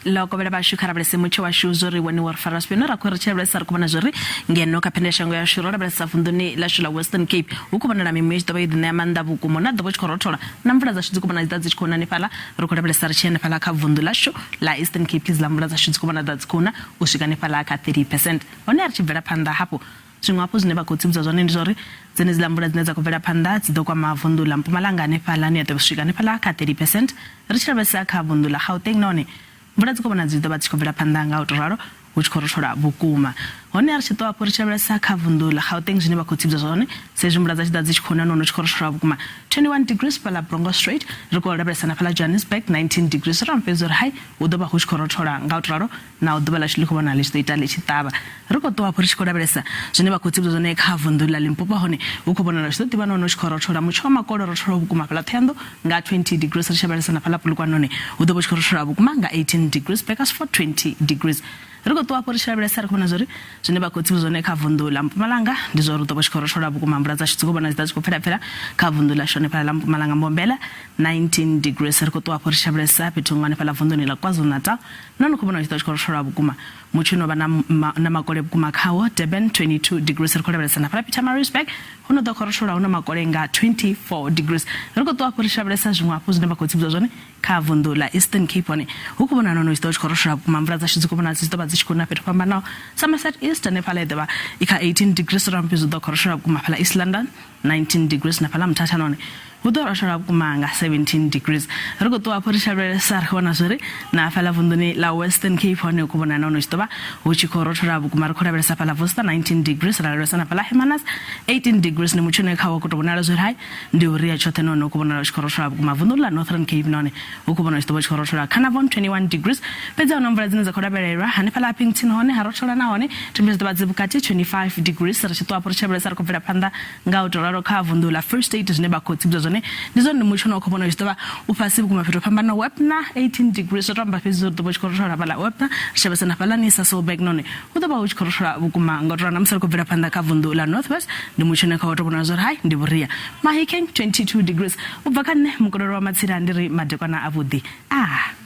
Ḽo kovhela vhashu kha lavhelese mutsho washu zwo ri wone wo ri fara zwino ra khou ri tshi lavhelesa ri khou vhona zwori ngeno kha phendeshango yashu ro lavhelesa vunḓuni ḽashu ḽa Western Cape hu khou vhonala mimuya i tshi ḓo vha yo ḓiṋea maanḓa vhukuma na ḓovha u tshi khou rothola na mvula dzashu dzi khou vhona dzi tshi khou na hanefhaḽa ri khou lavhelesa ri tshi hanefhaḽa kha vunḓu ḽashu ḽa Eastern Cape idziḽa mvula dzashu dzi khou vhona dzi khou na u swika hanefhaḽa kha 30 percent hone a ri tshi bvela phanḓa hafhu Zwiṅwe hafhu zwine vha khou tsivhudza zwone ndi zwauri dzenedziḽa mvula dzine dza khou bvela phanḓa dzi ḓo kwama vunḓu ḽa Mpumalanga hanefhaḽa hune ya ḓo swika hanefhaḽa kha 30 percent. Ri tshi lavhelesa kha vunḓu ḽa Gauteng nahone mvula dzi khou vhonala dzi tshi ḓo vha dzi tshi khou bvela phanḓa nga u tou ralo hu tshi khou rothola vhukuma. Hone ri tshi ṱuwa hafhu ri tshi lavhelesa kha vunḓu ḽa Gauteng zwine vha khou tsivhudza zwone sa izwi mvula dza tshi ḓa dzi tshi khou na nahone hu tshi khou rothola vhukuma 21 degrees fhaḽa Bronkhorstspruit ri khou lavhelesa na fhaḽa Johannesburg 19 degrees ro amba fhedzi uri hai hu ḓo vha hu tshi khou rothola nga u tou ralo Naho ḓuvha ḽashu ḽi khou vhonala ḽi tshi ḓo ita ḽi tshi ṱavha, ri khou ṱuwa hafhu ri tshi khou lavhelesa zwine vha khou tsivhudza zwone kha vunḓu ḽa Limpopo hone hu khou vhonala hu tshi ḓo ḓivha nahone hu tshi khou rothola. Mutsho wa makole o rotholaho vhukuma hafhaḽa Thohoyandou nga 20 degrees, ri tshi lavhelesa na fhaḽa Polokwane hone hu ḓo vha hu tshi khou rothola vhukuma nga 18 degrees, Burgersfort 20 degrees. Ri khou ṱuwa hafhu ri tshi lavhelesa ri khou vhona zwori zwine vha khou tsivhudza zwone kha vunḓu ḽa Mpumalanga ndi zwa uri hu ḓo vha hu tshi khou rothola vhukuma, mvula dzashu dzi khou vhonala dzi ḓa dzi khou pfela pfela kha vunḓu ḽashu hanefhaḽa ḽa Mpumalanga Mbombela 19 degrees. Ri khou ṱuwa hafhu ri tshi lavhelesa fhethu huṅwe hanefhaḽa vunḓuni ḽa KwaZulu-Natal Nahone khou vhona hu tshi ḓo tshi khou rothola vhukuma. Mutsho no vha na, na makole vhukuma khawo. Durban, 22 degrees. Ri khou lavhelesa na fhaḽa Pietermaritzburg, hu no ḓo khou rothola hu na makole nga 24 degrees. Ri khou ṱuwa hafhu ri tshi lavhelesa zwiṅwe hafhu zwine vha khou tsivhudzwa zwone kha vunḓu ḽa Eastern Cape. Hone hu khou vhonala nahone hu tshi ḓo tshi khou rothola vhukuma. Mvula dzashu dzi khou vhonala dzi tshi ḓo vha dzi tshi khou na fhethu ho fhambanaho. Somerset East hanefhaḽa i ḓo vha i kha 18 degrees. Ro amba fhedzi hu ḓo khou rothola vhukuma fhaḽa East London. 19 degrees na fhaḽa Mthatha nahone hu ḓo rothola vhukuma nga 17 degrees. Ri khou ṱuwa hafho ri tshi lavhelesa ri khou vhona zwori na fhaḽa vunḓuni ḽa Western Cape hone hu khou vhonala nahone hu tshi ḓo vha hu tshi khou rothola vhukuma. Ri khou lavhelesa fhaḽa Worcester 19 degrees, ra lavhelesa na fhaḽa Hermanus 18 degrees. Ndi mutsho une khawo wa khou tou vhonala zwori hai ndi vhuria tshoṱhe nahone hu khou vhonala hu tshi khou rothola vhukuma. Vunḓuni ḽa Northern Cape nahone hu khou vhonala hu tshi ḓo vha hu tshi khou rothola Carnarvon 21 degrees. Fhedzi a huna mvula dzine dza khou lavhelelwa hanefhaḽa Upington hone ha rothola nahone themperetshara dzi ḓo vha dzi vhukati 25 degrees. Ri tshi ṱuwa hafho ri tshi lavhelesa ri khou bvela phanḓa Nga u tou ralo kha vunḓu ḽa Free State zwine vha khou tsivhudzwa zwone ndi zwone ndi mutsho une wa khou vhona u tshi ḓo vha u fhasi vhukuma fhethu ho fhambanaho Wepner 18 degrees zwo tou amba fhedzi uri ḓo vha u tshi khou rothola fhaḽa Wepner ri shavhesa na fhaḽani Sasolburg nahone hu ḓo vha hu tshi khou rothola vhukuma nga u tou ralo na musi ri khou bvela phanḓa kha vunḓu ḽa North West ndi mutsho une kha wa tou vhonala zwa uri hai ndi vhuria Mahikeng 22 degrees u bva kha nṋe mukololo wa matsila ndi ri madekwana avhuḓi ah.